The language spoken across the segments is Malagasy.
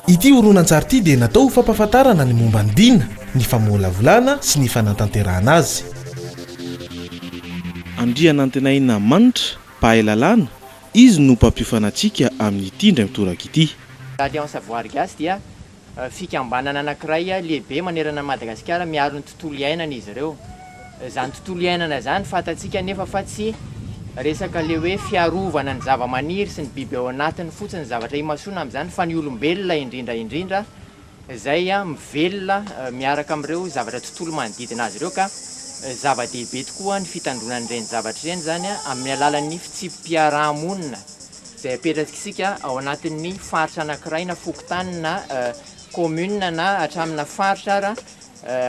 Ity horonantsary ity dia natao ho fampahafantarana ny momba ny Dina, ny famolavolana sy ny fanatanterahana azy. Andrianantenaina Manitra, mpahay lalàna, izy no mpampiofana antsika amin'ity indray mitoraka ity. Alliance Voary Gasy dia fikambanana anankiray lehibe manerana an'i Madagasikara miaro ny tontolo iainana izy ireo. Izany tontolo iainana izany fantatsika anefa fa tsy resaka le hoe fiarovana ny zava-maniry sy ny biby ao anatiny fotsiny ny zavatra imasoana amin'izany fa ny olombelona indrindra indrindra izay mivelona miaraka amin'ireo zavatra tontolo manodidina azy ireo ka zava-dehibe tokoa ny fitandroana an'ireny zavatra ireny izany amin'ny alalan'ny fitsipi-piaraha-monina izay apetrak'isika ao anatin'ny faritra anankiray na fokontany na commune na hatramina faritra ara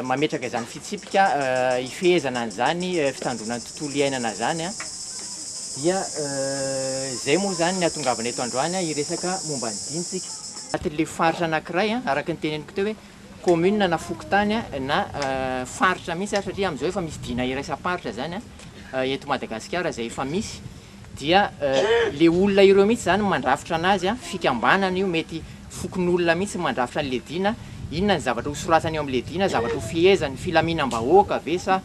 mametraka izany fitsipika hifehezana an'izany fitandroana ny tontolo iainana izany dia izay moa izany ny hahatongavana eto androany hiresaka momba ny dina isika. Anatin'ilay faritra anankiray araka ny teneniko teo hoe commune na fokontany na faritra mihitsy ary satria amin'izao efa misy dina iraisam-paritra izany eto Madagasikara izay efa misy dia le olona ireo mihitsy zany mandrafitra anazy a, fikambanana io mety fokonolona mihitsy mandrafitra an'le dina, inona ny zavatra ho soratany eo am'le dina, zavatra ho fehezany, filaminam-bahoaka ve sa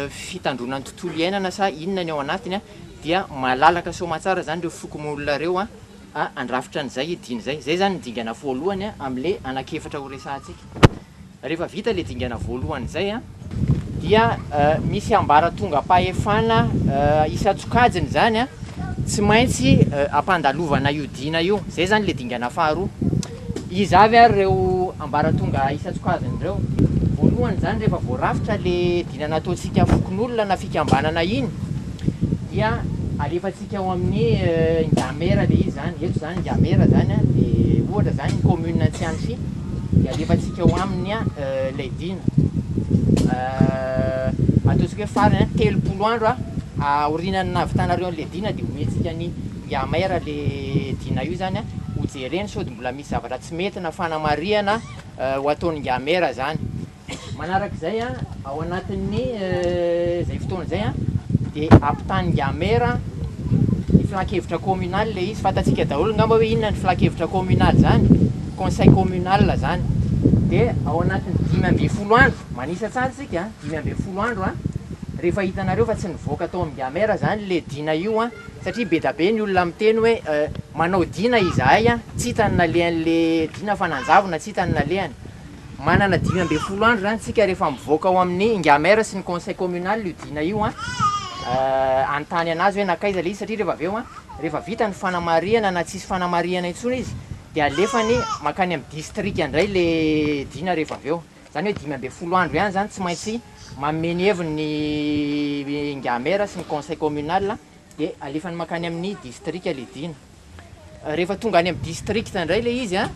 fitandroana ny tontolo iainana sa inona ny ao anatiny a, dia malalaka soamatsara zany ireo fokonolona ireo a handrafitra an'izay dina izay, zay zany ny dingana voalohany am'le anankiefatra ho resahantsika. Rehefa vita ilay dingana voalohany izay dia misy ambaratongam-pahefana isan-tsokajiny izany tsy maintsy ampandalovana io dina io. Izay izany ilay dingana faharoa. Iza avy ary ireo ambaratonga isan-tsokajiny ireo? Voalohany izany rehefa voarafitra ilay dina nataontsika fokonolona na fikambanana iny dia alefantsika ao amin'ny Ingamera ilay izy izany. Eto izany Ingamera izany dia ohatra izany ny commune Antsihanisia. Dia alefantsika ao aminy ilay dina. Ataontsika hoe farany 30 andro aorianan'ny nahavitanareo an'ilay dina dia omentsika ny Yamera ilay dina io izany ho jereny sao dia mbola misy zavatra tsy mety na fanamarihana ho ataon'i Yamera izany. Manarak'izay, ao anatin'ny izay fotoana izay dia ampitanin'i Gamera ny filan-kevitra communal ilay izy. Fantatsika daholo angamba hoe inona ny filan-kevitra communal izany, conseil communal izany. Dia ao anatin'ny 15 andro, manisa tsara isika, 15 andro, rehefa hitanareo fa tsy nivoaka tao amin'i Gamera izany ilay dina io, satria be da be ny olona miteny hoe manao dina izahay, tsy hita ny nalehan'ilay dina fa nanjavona, tsy hita ny nalehany. Manana 15 andro zany tsika rehefa mivoaka ao amin'ny Ingamer sy ny conseil communal io dina io an, hanontany anazy hoe nankaiza le izy satria rehefa avy eo an, rehefa vita ny fanamarihana na tsisy fanamarihana intsony izy de alefany mankany amin'ny district indray le dina rehefa avy eo. Zany hoe 15 andro ihany zany tsy maintsy manome ny heviny ny Ingamer sy ny conseil communal de alefany mankany amin'ny district le dina. Rehefa tonga any amin'ny district indray ilay izy an,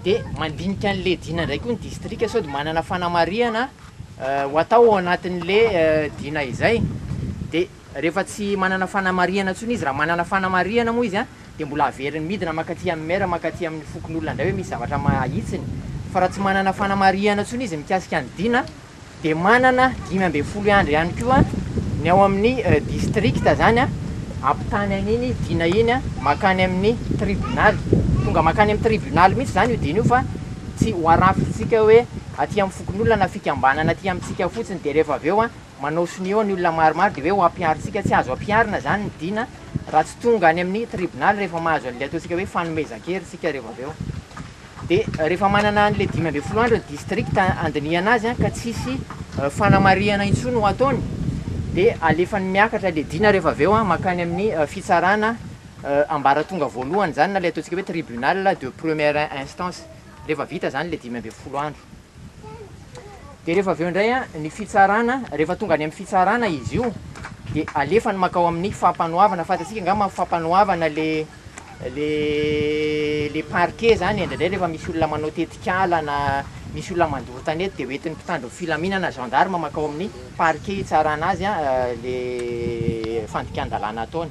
dia mandinika an'ilay dina indray koa ny district sao dia manana fanamarihana ho atao ao anatin'ilay dina izay. Dia rehefa tsy manana fanamarihana intsony izy, raha manana fanamarihana moa izy an, dia mbola averiny midina mankaty amin'ny maire, mankaty amin'ny fokonolona indray hoe misy zavatra mahitsiny. Fa raha tsy manana fanamarihana intsony izy mikasika ny dina, Dia manana 15 andro ihany koa ny ao amin'ny district zany ampitany an'iny dina iny makany amin'ny tribonaly. Tonga makany amin'ny tribonaly mihitsy zany io dina io fa tsy ho arafintsika hoe aty amin'ny fokonolona na fikambanana aty amintsika fotsiny dia rehefa avy eo manao sonia eo ny olona maromaro dia hoe ho ampiharintsika. Tsy azo ampiharina zany ny dina raha tsy tonga any amin'ny tribonaly rehefa mahazo an'ilay ataontsika hoe fanomezan-kery isika rehefa avy eo. Dia rehefa manana an'ilay 15 andro ny district handinihana azy ka tsisy fanamarihana intsony ho ataony dia alefany miakatra ilay dina rehefa avy eo mankany amin'ny fitsarana ambaratonga voalohany izany na ilay ataontsika hoe tribunal de première instance rehefa vita izany ilay 15 andro. Dia rehefa avy eo indray ny fitsarana, rehefa tonga any amin'ny fitsarana izy io dia alefany mankao amin'ny fampanoavana, fantatsika angamba ny fampanoavana le Le le parquet zany indraindray rehefa misy olona manao tetikala na misy olona mandoro tanety de hoentin'ny mpitandro ny filaminana gendarme mankao amin'ny parquet hitsarana azy le fandikan-dalàna ataony.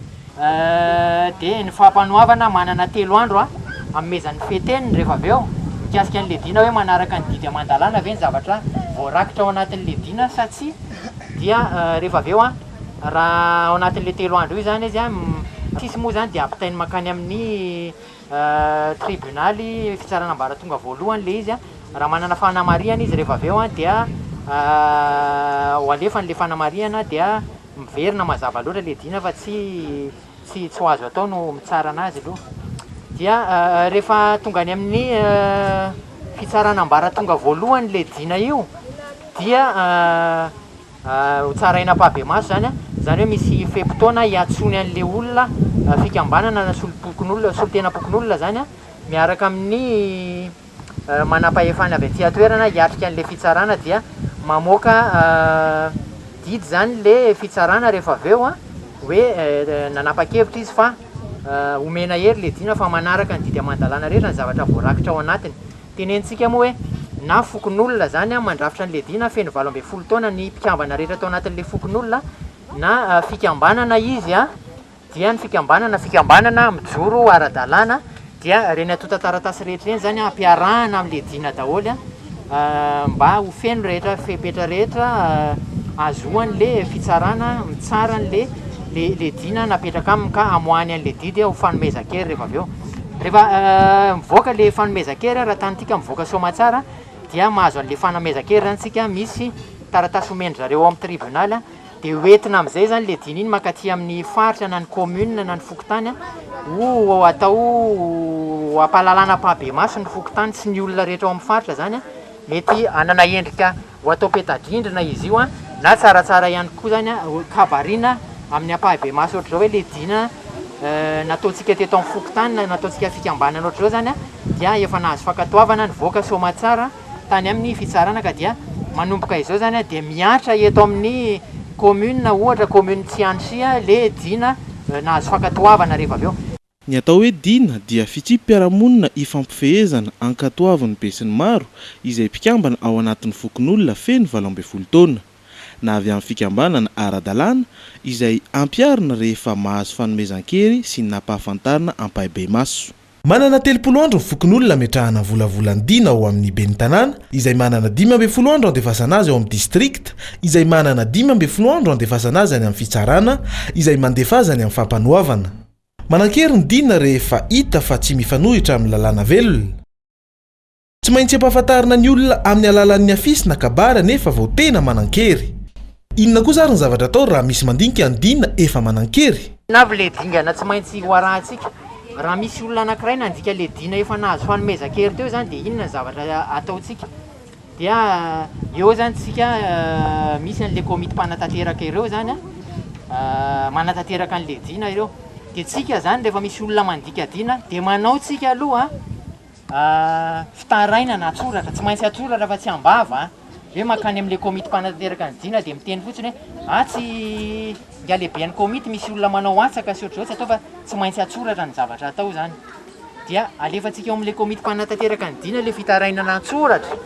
De ny fampanoavana manana telo andro hanomezany feteniny rehefa avy eo mikasika an'le dina hoe manaraka ny didy aman-dalàna ve ny zavatra voarakitra ao anatin'le dina sa tsia dia rehefa avy eo Raha ao anatin'ilay telo andro io izany izy an, tsisy moa izany dia ampitainy mankany amin'ny tribonaly fitsarana ambaratonga voalohany le izy a, raha manana fanamarihana izy rehefa avy eo a dia ho alefany le fanamarihana dia miverina mazava loatra le dina fa tsy tsy tsy ho azo atao no mitsara anazy aloha. Dia rehefa tonga any amin'ny fitsarana ambaratonga voalohany le dina io dia ho tsaraina ampahibemaso izany an, izany hoe misy fe-potoana hiantsoany an'le olona fikambanana na solom-pokonolona, solontenam-pokonolona izany an, miaraka amin'ny manampahefana avy aty an-toerana hiatrika an'le fitsarana dia mamoaka didy izany le fitsarana rehefa avy eo an, hoe nanapa-kevitra izy fa omena hery le dina fa manaraka ny didy aman-dalàna rehetra ny zavatra voarakitra ao anatiny. Tenenintsika moa hoe na fokonolona izany an, mandrafitra an'ilay dina feno 18 taona ny mpikambana rehetra tao anatin'ilay fokonolona, na fikambanana izy an, dia ny fikambanana fikambanana mijoro ara-dalàna, dia ireny antontan-taratasy rehetra ireny izany an ampiarahana amin'ilay dina daholo an, mba ho feno rehetra fepetra rehetra ahazoan'ilay fitsarana mitsara an'ilay le dina napetraka aminy ka amoahany an'ilay didy ho fanomezan-kery rehefa avy eo. Rehefa mivoaka le fanomezan-kery raha tany tika mivoaka soamatsara dia mahazo an'le fanomezan-kery zany tsika, misy taratasy omen-dry zareo ao amin'ny tribonaly dia hoentina amin'izay zany le dina iny mankaty amin'ny faritra na ny commune na ny fokontany ho atao ampahalalana ampahibemaso ny fokontany sy ny olona rehetra ao amin'ny faritra zany, mety hanana endrika Ho atao peta-drindrina izy io an, na tsaratsara ihany koa zany an, kabarina amin'ny ampahibemaso ohatr'izao hoe le dina nataontsika teto amin'ny fokontany na nataontsika fikambanana ohatr'izao zany an, dia efa nahazo fankatoavana nivoaka soamatsara tany amin'ny fitsarana ka dia manomboka izao zany an dia mihatra eto amin'ny commune ohatra commune Tsianisia le dina nahazo fankatoavana rehefa avy eo. Ny atao hoe dina dia fitsipi-piarahamonina ifampifehezana ankatoavin'ny besinimaro izay mpikambana ao anatin'ny fokonolona feno 18 taona, na avy amin'ny fikambanana ara-dalàna izay ampiharina rehefa mahazo fanomezan-kery sy nampahafantarina ampahibemaso. Manana 30 andro ny fokonolona ametrahana volavolan-dina ao amin'ny ben'ny tanàna, izay manana 15 andro andefasana azy ao amin'ny distrikta, izay manana 15 andro andefasana azy any amin'ny fitsarana, izay mandefa azy any amin'ny fampanoavana. Manan-kery ny dina rehefa hita fa tsy mifanohitra amin'ny lalàna velona. Tsy maintsy ampahafantarina ny olona amin'ny alalan'ny afisy na kabary anefa vao tena manan-kery. Inona kosa ary ny zavatra atao raha misy mandinika ny dina efa manan-kery? Inona avy ilay dingana tsy maintsy ho arahantsika? Raha misy olona anankiray nandika ilay dina efa nahazo fanomezan-kery teo izany dia inona ny zavatra ataontsika? Dia eo zany tsika misy an'le komity mpanatanteraka ireo zany an, manatanteraka an'le dina ireo. Dia tsika zany rehefa misy olona mandika dina dia manao tsika aloha fitarainana an-tsoratra, tsy maintsy an-tsoratra fa tsy am-bava an, hoe mankany amin'le komity mpanatanteraka ny dina dia miteny fotsiny hoe atsy ingahy lehiben'ny komity misy olona manao antsaka sy ohatr'izao tsy atao fa tsy maintsy an-tsoratra ny zavatra atao zany. Dia alefantsika ao amin'ilay komity mpanatanteraka ny dina ilay fitarainana an-tsoratra.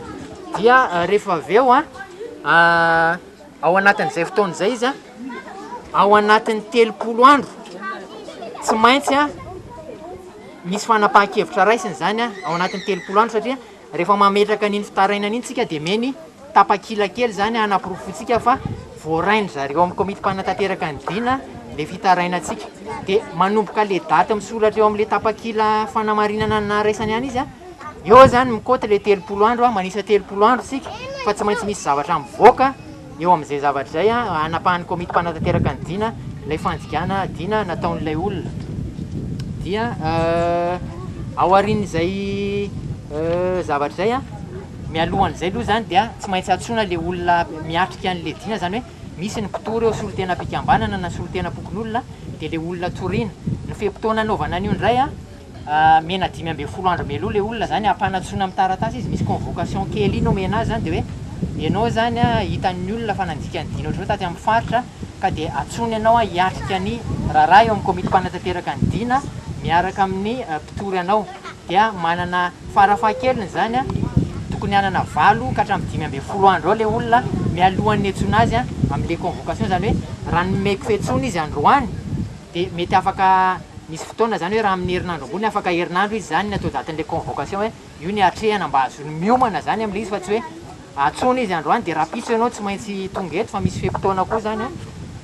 Dia rehefa avy eo an, ao anatin'izay fotoana izay izy an, ao anatin'ny 30 andro, tsy maintsy an, misy fanapahan-kevitra raisina izany an, ao anatin'ny 30 andro satria Rehefa mametraka an'iny fitarainana iny tsika dia meny tapakila kely zany hanaporofointsika fa voarain-dry zareo amin'ny komity mpanatanteraka ny dina le fitarainantsika. Dia manomboka le daty misoratra eo amin'le tapakila fanamarinana ny naharaisany ihany izy an, eo zany mikaoty le 30 andro an, manisa 30 andro tsika fa tsy maintsy misy zavatra mivoaka Eo amin'izay zavatra izay, hanapahan'ny komity mpanatanteraka ny dina ilay fandikana dina nataon'ilay olona. Dia aorian'izay zavatra izay, mialohan'izay aloha izany dia tsy maintsy antsoina ilay olona miatrika an'ilay dina, izany hoe misy ny mpitory eo, solontenam-pikambanana na solontenam-pokonolona, dia ilay olona toriana. Ny fe-potoana anaovana an'io indray, Omena 15 andro mialoha ilay olona zany, ampanantsoina amin'ny taratasy izy, misy convocation kely iny omena azy zany dia hoe ianao zany hitan'ny olona fa nandika ny dina ohatr'izao taty amin'ny faritra ka dia antsoina ianao hiatrika ny raharaha eo amin'ny komity mpanatanteraka ny dina miaraka amin'ny mpitory anao dia manana farafahakeliny zany tokony hanana 8 ka hatramin'ny 15 andro eo ilay olona mialohan'ny niantsoana azy amin'ilay convocation, izany hoe raha nomeko fiantsoana izy androany Dia mety afaka misy fotoana izany hoe raha amin'ny herinandro ambony afaka herinandro izy izany ny atao datin'ilay convocation hoe io ny atrehana mba ahazoany miomana izany amin'ilay izy fa tsy hoe antsoina izy androany dia rahampitso ianao tsy maintsy tonga eto fa misy fe-potoana koa izany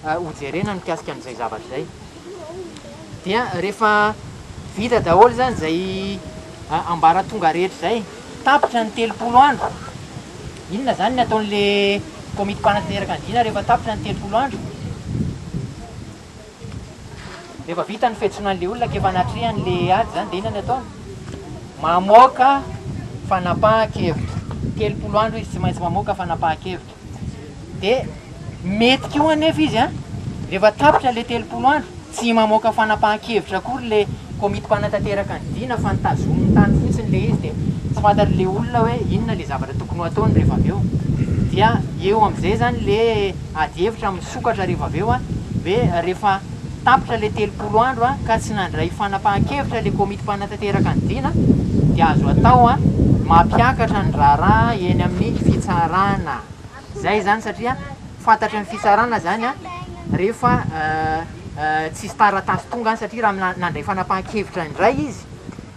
hojerena ny mikasika an'izay zavatra izay. Dia rehefa Vita daholo izany izay ambaratonga rehetra izay. Tapitra ny 30 andro. Inona izany ny ataon'le komity mpanatanteraka ny dina rehefa tapitra ny 30 andro? Rehefa vita ny fiantsoana an'le olona ka efa natrehany le ady izany dia inona ny ataony? Mamoaka fanapahan-kevitra. 30 andro izy tsy maintsy mamoaka fanapahan-kevitra. Dia mety koa anefa izy an, rehefa tapitra ilay 30 andro, tsy mamoaka fanapahan-kevitra akory ilay komity mpanatanteraka ny dina fa notazominy tany fotsiny ilay izy dia tsy fantatr'ilay olona hoe inona ilay zavatra tokony ho ataony rehefa avy eo. Dia eo amin'izay izany ilay ady hevitra misokatra rehefa avy eo an, hoe rehefa tapitra ilay 30 andro an, ka tsy nandray fanapahan-kevitra ilay komity mpanatanteraka ny dina dia azo atao an, mampiakatra ny raharaha eny amin'ny fitsarana. Izay izany satria fantatry ny fitsarana izany an, rehefa tsisy taratasy tonga any satria raha nandray fanapahan-kevitra indray izy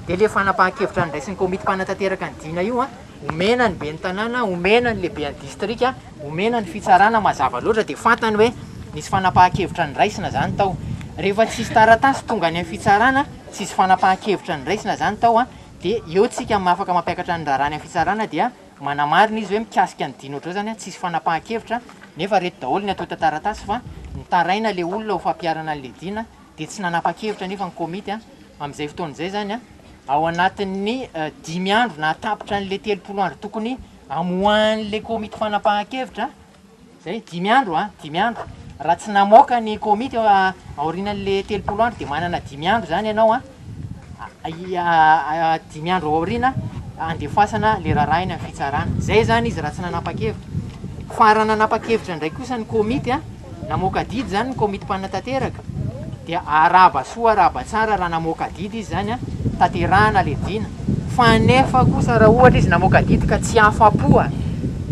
dia ilay fanapahan-kevitra noraisin'ny komity mpanatanteraka ny dina io an, omena ny ben'ny tanàna, omena ny lehiben'ny distrika, omena ny fitsarana mazava loatra dia fantany hoe nisy fanapahan-kevitra noraisina izany tao. Rehefa tsisy taratasy tonga any amin'ny fitsarana, tsisy fanapahan-kevitra noraisina izany tao an, dia eo tsika afaka mampiakatra ny raharaha any amin'ny fitsarana dia manamarina izy hoe mikasika ny dina ohatr'izao izany an, tsisy fanapahan-kevitra nefa reto daholo ny antontan-taratasy fa nitaraina ilay olona ho fampiharana an'ilay dina dia tsy nanapa-kevitra anefa ny komity an, amin'izay fotoana izay izany an, ao anatin'ny dimy andro nahatapitra an'ilay 30 andro tokony hamoahan'ilay komity fanapahan-kevitra, Zay, dimy andro an, dimy andro. Raha tsy namoaka ny komity aorianan'le 30 andro dia manana dimy andro zany ianao an, dimy andro ao aoriana andefasana le raharaha eny amin'ny fitsarana. Zay zany izy raha tsy nanapa-kevitra. Fa raha nanapa-kevitra indray kosa ny komity an, Namoaka didy izany ny komity mpanatanteraka dia arahaba soa arahaba tsara raha namoaka didy izy izany an, tanterahana le dina. Fa nefa kosa raha ohatra izy namoaka didy ka tsy afa-po a,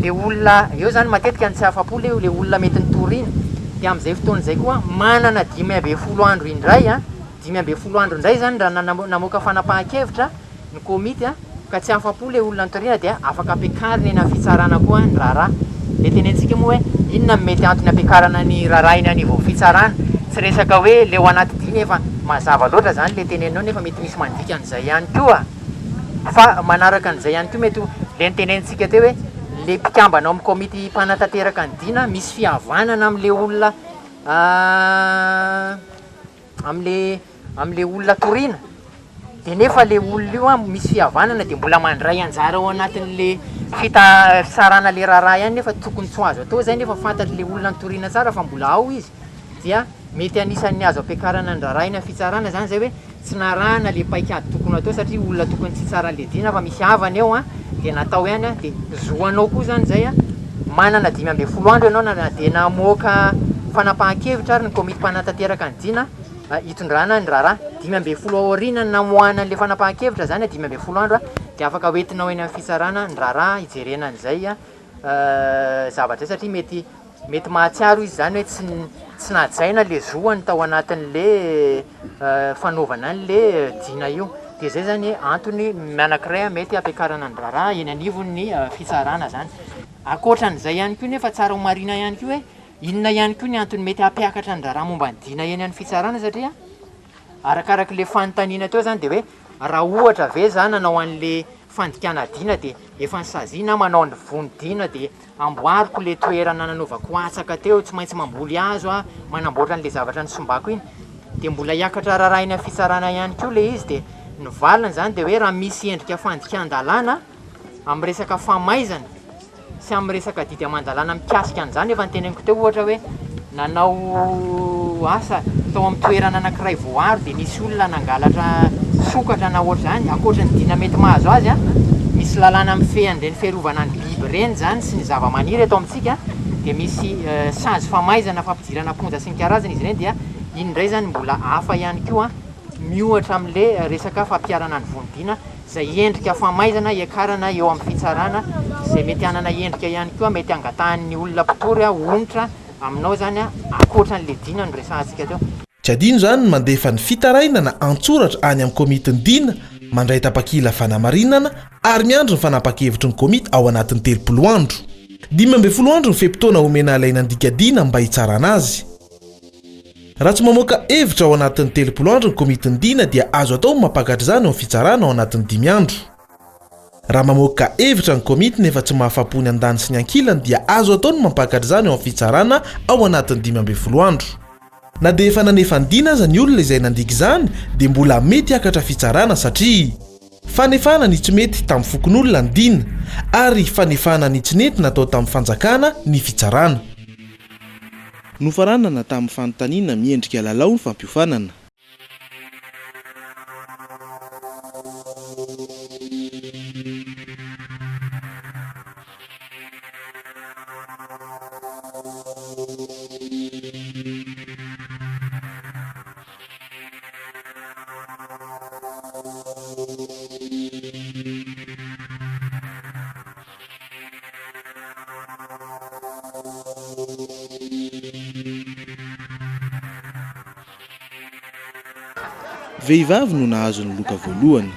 le olona, eo izany matetika ny tsy afa-po le le olona mety nitoriana, dia amin'izay fotoana izay koa manana 15 andro indray an, 15 andro indray izany raha namoaka fanapahan-kevitra ny komity a, ka tsy afa-po ilay olona nitoriana dia afaka ampiakarina eny amin'ny fitsarana koa ny raharaha. Ilay tenentsika moa hoe inona no mety antony ampiakarana ny raharaha eny anivon'ny fitsarana? Tsy resaka hoe ilay ao anaty dina efa mazava loatra izany ilay teneninao nefa mety misy mandika an'izay ihany koa. Fa manaraka an'izay ihany koa mety ho ilay notenenintsika teo hoe ilay mpikambana ao amin'ny komity mpanatanteraka ny dina misy fihavanana amin'ilay olona amin'le amin'le olona toriana de nefa le olona io an misy fihavanana de mbola mandray anjara ao anatin'le fita- fitsarana le raharaha ihany nefa tokony tsy ho azo atao zay nefa fantatr'le olona nitoriana tsara fa mbola ao izy dia mety anisan'ny azo ampiakarana ny raharaha eny amin'ny fitsarana zany zay hoe tsy narahana le paikady tokony atao satria olona tokony tsy hitsara an'le dina fa misy havany eo an de natao ihany an de zo anao koa zany zay an manana 15 andro ianao na dia namoaka fanapahan-kevitra ary ny komity mpanatanteraka ny dina hitondrana ny raharaha 15 aoriana ny namoahana an'le fanapahan-kevitra zany an 15 andro an de afaka hoentinao eny amin'ny fitsarana ny raharaha hijerena an'izay an zavatra izay satria mety mety mahatsiaro izy zany hoe tsy tsy nahajaina le zoany tao anatin'le fanaovana an'le dina io de zay zany antony anankiray mety hampiakarana ny raharaha eny anivon'ny fitsarana zany. Ankoatran'izay ihany koa nefa tsara ho marihina ihany koa hoe inona ihany koa ny antony mety hampiakatra ny raharaha momba ny dina eny amin'ny fitsarana satria arakarak'le fanontaniana teo zany de hoe raha ohatra ve za nanao an'le fandikana dina de efa nisaziana aho manao ny vono dina de amboariko le toerana nanaovako hatsaka teo, tsy maintsy mamboly hazo aho, manamboatra an'le zavatra nisimbako iny, de mbola hiakatra raharaha eny amin'ny fitsarana ihany koa le izy de ny valiny zany de hoe raha misy endrika fandikan-dalàna amin'ny resaka famaizana sy amin'ny resaka didy aman-dalàna mikasika an'izany, efa noteneniko teo ohatra hoe nanao asa tao amin'ny toerana anankiray voaaro dia nisy olona nangalatra sokatra na ohatr'izany, ankoatra ny dina mety mahazo azy an, misy lalàna mifehy an'ireny fiarovana ny biby ireny izany sy ny zava-maniry eto amintsika dia misy sazy famaizana, fampidirana am-ponja sy ny karazany izy ireny dia iny indray izany mbola hafa ihany koa miohatra amin'ilay resaka fampiharana ny vono dina izay endrika famaizana hiakarana eo amin'ny fitsarana izay mety hanana endrika ihany koa mety hangatahan'ny olona mpitory onitra aminao izany ankoatra an'ilay dina noresahantsika teo. Tsy adino izany ny mandefa ny fitarainana an-tsoratra any amin'ny komitin'ny dina, mandray tapakila fanamarinana ary miandry ny fanapahan-kevitry ny komity ao anatin'ny 30 andro. 15 andro ny fe-potoana omena ilay nandika dina mba hitsarana azy. Raha tsy mamoaka hevitra ao anatin'ny 30 andro ny komitin'ny dina dia azo atao ny mampakatra izany ao amin'ny fitsarana ao anatin'ny dimy andro. Raha mamoaka hevitra ny komity nefa tsy mahafapo ny andaniny sy ny ankilany dia azo atao ny mampakatra izany ao amin'ny fitsarana ao anatin'ny 15 andro. Na dia efa nanefa ny dina aza ny olona izay nandika izany dia mbola mety hiakatra fitsarana satria fanefana ny tsy mety tamin'ny fokonolona ny dina ary fanefana ny tsy nety natao tamin'ny fanjakana ny fitsarana. Nofaranana tamin'ny fanontaniana miendrika lalao ny fampiofanana. Vehivavy no nahazo ny loka voalohany.